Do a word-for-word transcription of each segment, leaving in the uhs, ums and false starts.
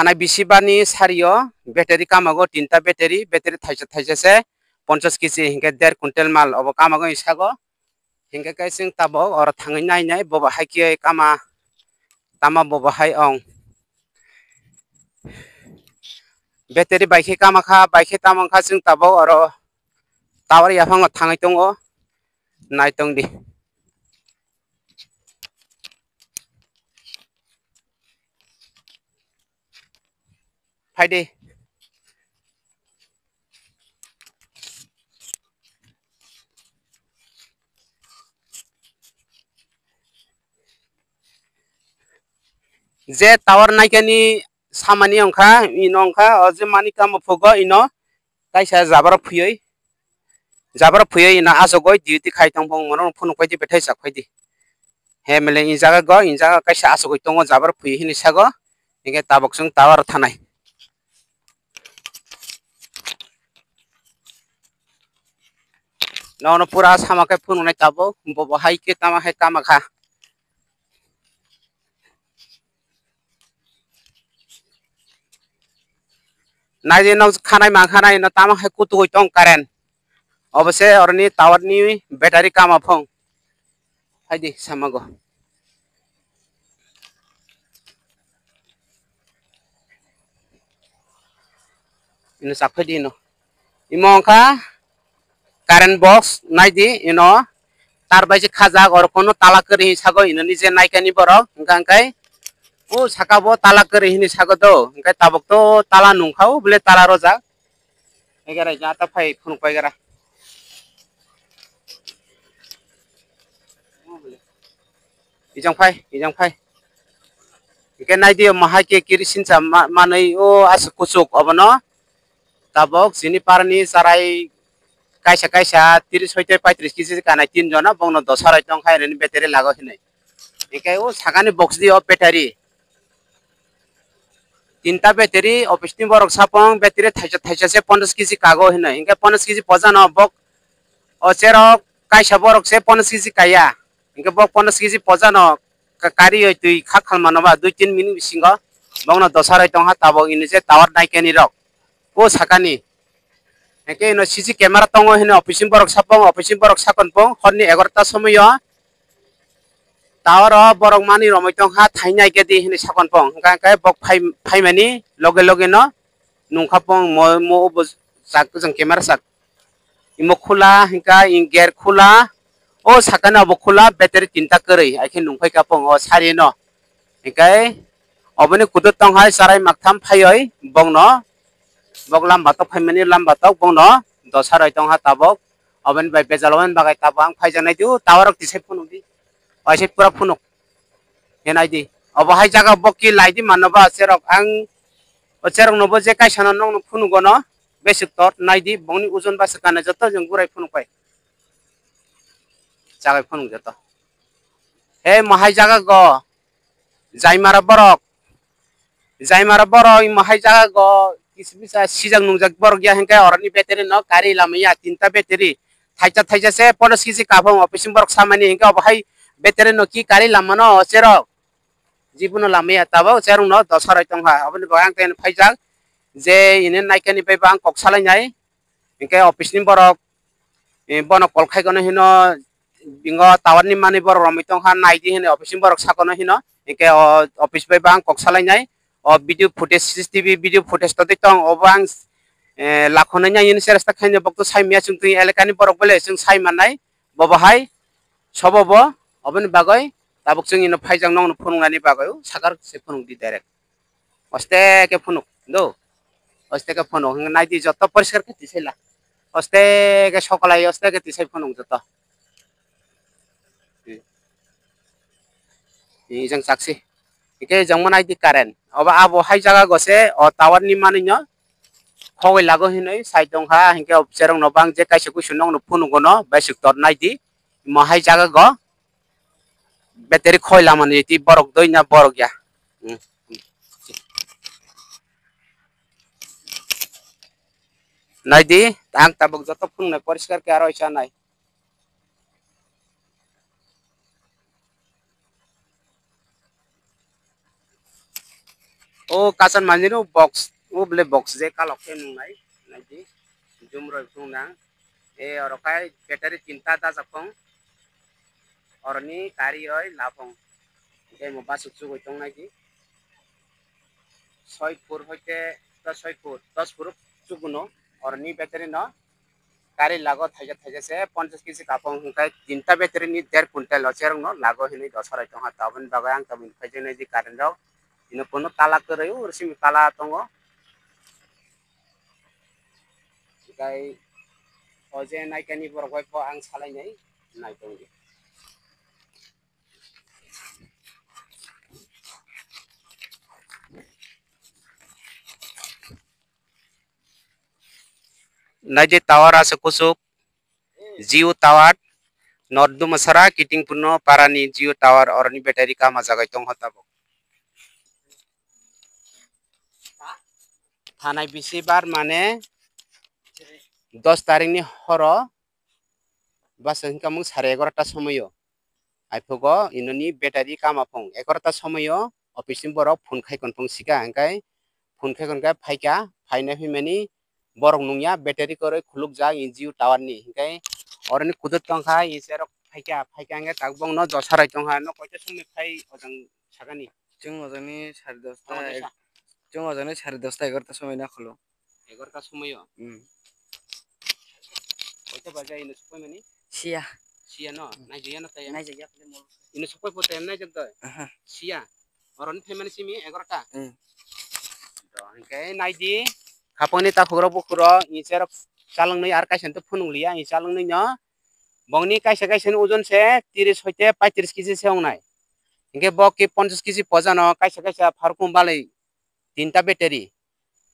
Khana bisi bani sario battery kamago tinta battery, battery thaisa thaisa se ponchas kg hinkhe der quintal mal obo kamago ni sago. Hinkhe khe chwng tabok oro thangwi nai nai bobo hai khe kama tama bobo hai ong. Battery bai khe kama kha, bai khe tamo wngkha chwng tabok oro tower yaphango thangwi tongo, nai tong di. Phaidi. Je tower naikani samani wngkha, ino wngkha, o je mani kamo phugo ino kaisa jabra phuyoi, jabra phuyoi ino asugoi duty khai tongphung mono phunuk phaidi bethai chak phaidi. He mele in jaga go, in jaga kaisa asugoi tongo jabra phuyoi hini sago, hinkhe tabok chwng tower thanai. Nono pura sama khe phunuknai tabuk, bobo hai khe tama hai kama kha. Naidi nok khanai mankha nai no tamo hai kutugwi tong current. Obo se oroni tower ni battery kama phung. Haidi samago. Ino chak phaidi ino. Imo wngkha current box naidi ino tar bai se khajak oro kono tala kwrwi hinwi sago ino nije naikani borok hwnkha hwnkhe o saka bo tala kwrwi hinwi sago do hwnkhe tabuk to tala nungkha o bole tala rojak. Egara ja ta phai phunuk pai gara. Ijang phai, ijang phai. Hingke naidi omo hai khe kirisin cha ma-, manwi o aswk kuchuk obono. Tabok chini parni charai kaisa kaisa tris hoite paitris kg kanai tin jono bongno dosa roi tong kha nini battery lago hinwi. Hingke o sakani box di o battery. Tinta battery office ni borok sapong battery thaisa thaisa se ponchas kg kago hinwi. Hingke ponchas kg pojano bok o cherok kaisa borok se ponchas kg kaya. Hingke bok ponchas kg pojano ka-, karioi twi khak khalmano ba dui tin minute bisingo bongno dosa roi tongha tabok ini je tower naikeni rok. O sakani. Hingke ino C C camera tongo hino office ni borok sapong, office ni borok sakon pong horni egarota somoyo. Tower o borok mani romoi tongkha thainai khe di hinwi sakon pong. Hingkha hingkhe bok phai-, phaimani loge loge no nungkha pong mo, mo bo chak jang camera chak. Imo khula hingkha in gate khula. O sakani obo khula battery tinta kwrwi. Haikhe nungphai kha pong o sari no. Hingkhe oboni kudo tong hai charai maktham phaioi bongno. Bok lamba tok phaimani lamba tok bongno dosa roi tongha tabok. Oboni bai bejal oboni bagai tabok ang phaijaknai di o tower rok tisai phunuk di. Waisa pura phunuk. He nai di. Obo hai jaga bo ki lai di mano ba cherok ang o cherok no bo je kaisa no nong no phunuk gono. Besik tot nai di bongni ojon ba swkana joto jeng gurai phunuk pai. Chagai phunuk joto. He mo hai jaga go. Jaimara borok. Jaimara borok imo hai jaga go kisa misa sijak nungjak borok ya hingke oroni battery no kari lamaya tinta battery thaisa thaisa se pono siji kaphang office ni borok samani hingke obo hai battery no ki kari lamano cherok jibuno lamaya tabok cherok no dosa roi tongkha oboni bagwi ang khe phaijak je ini naikani bai bo ang kok salainai hingke office ni borok. Eh, bono call khai kono hino bingo tower ni mani borok romoi tongkha naidi hini office ni borok sakono hino hingke o office bai bang kok salainai o video footage C C T V video footage totwi tong obo ang eh, lakhonai nai hini seresta khaina bokto sai mia chwng twi elakani borok bole chwng sai mannai bobo hai sobo bo oboni bagoi tabuk chwng ino phaijak nongno phunuknani bagoi o sakar se phunukdi direct. Oste ke phunuk do. Oste ke phunuk hing nai di joto poriskar ke tisai la. Oste ke sokolai oste ke tisai phunuk joto. Ijang saksi. Ike jang manai di current. Oba abo hai jaga go se o tower ni manwi no. Khogoi lago hinoi sai tong kha hingke cherong no bang je kaisa kuisu nong no phunuk gono baisuk tor nai di. Mo hai jaga go. Battery khoi lamani ti borok doi na borok ya. Hmm. Nai di, ang tabuk joto phunuknai poriskar khe aro isa nai. O kasan manjino box, o bole box je kalok khe nungnai, naidi, jumroi phungnang. E oro khai battery tinta dajak phung, oroni kari oi laphung. Tei mo basuk chugui tong naidi. Soi phur hoite, to soi phur, dos phur chuguno, oroni battery no. Kari lago thaisa thaisa se ponchas kg kapang hwnkhe tinta battery ni der quintal o cherwng no lago hinwi dosa roi tongkha. Taboni bagwi ang taboni phaijaknai di current rok ino phano tala kwrwi o simi tala tongo. Tei o je naikani borok bai bo ang salainai nai tongdi. Naidi tower aswk kuchuk, Jio tower, North Dumasara, Kitingpurno parani Jio tower, oroni battery kama jagai tongkha tabuk. Thanai bisi bar mane dos tarikni horo basa hinkamung sare egarota somoyo. Aiphugo inoni battery kama phung egarota somoyo office ni borok phone khai konphung sika, hingkai phone khai konkhe phaika, phaina phimani borok nungya battery kwrwi khulukjak Jio tower ni, hingkai oroni kudur tongkha, icherok phaika, phaika hingke tabuk bongno dosa roi tongkha, no koita somoi phai ojang sakani. Chwng ojani sare dosta, Tamo kaisa? Chwng ojani sare dosta egarota somoi na kholo. Egarota somoyo? Hmm. Koita baja ino sokoi mani? Siya. Siya no? Hmm. Naijaya no taya? Naijaya kali mol. Ino sokoi po taya naijak doi? Aha. Siya. Oroni phaimani simi egarota? Hmm. To, hingke naidi. Khapangni takhuk rok bukhuk rok, ni cherok chalwng nwi ar kaisa to phunuk liya, ni chalwng nwi no. Bongni kaisa kaisa ni ojon se tiris hoite paitris kg se wngnai. Hingke bo ki ponchas kg pojano kaisa kaisa pharkung balai tinta battery.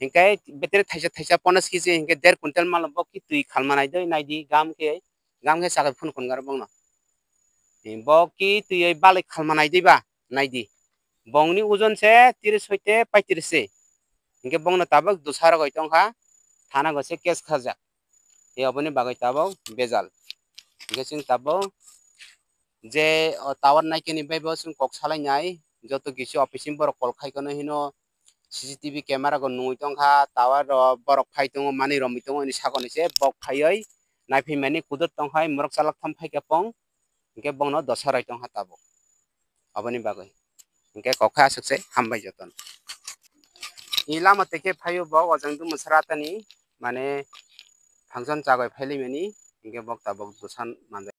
Hingke battery thaisa thaisa ponchas kg hingke der quintal malo bo ki twi khalma nai doi naidi gam khe, gam khe sakai phun khon garo bongno. Bo ki twi balai khalma nai doi ba naidi. Bongni ojon se tiris hoite paitris se. Hingke bongno tabuk dosa rogoi tongkha, thana go se case khajak. Tei oboni bagwi tabuk bejal. Hingke chwng tabuk je o tower naikeni bai bo chwng kok salainai, joto kisi office ni borok call khai kono hino C C T V camera go nungwi tongkha, tower rok borok phai tongo, manwi romwi tongo, hini sakoni se bok phaiwi naiphaimani kudur tongkhai morok chalak tham phaikha pong, hingke bongno dosa roi tongkha tabuk. Aboni bagwi hingke kok kha aswk se hambai jotono. Ni lama tei khe phaio bo ojang Dumasara tani mane function chagoi phailaimani hingke bok tabuk dosa manjak.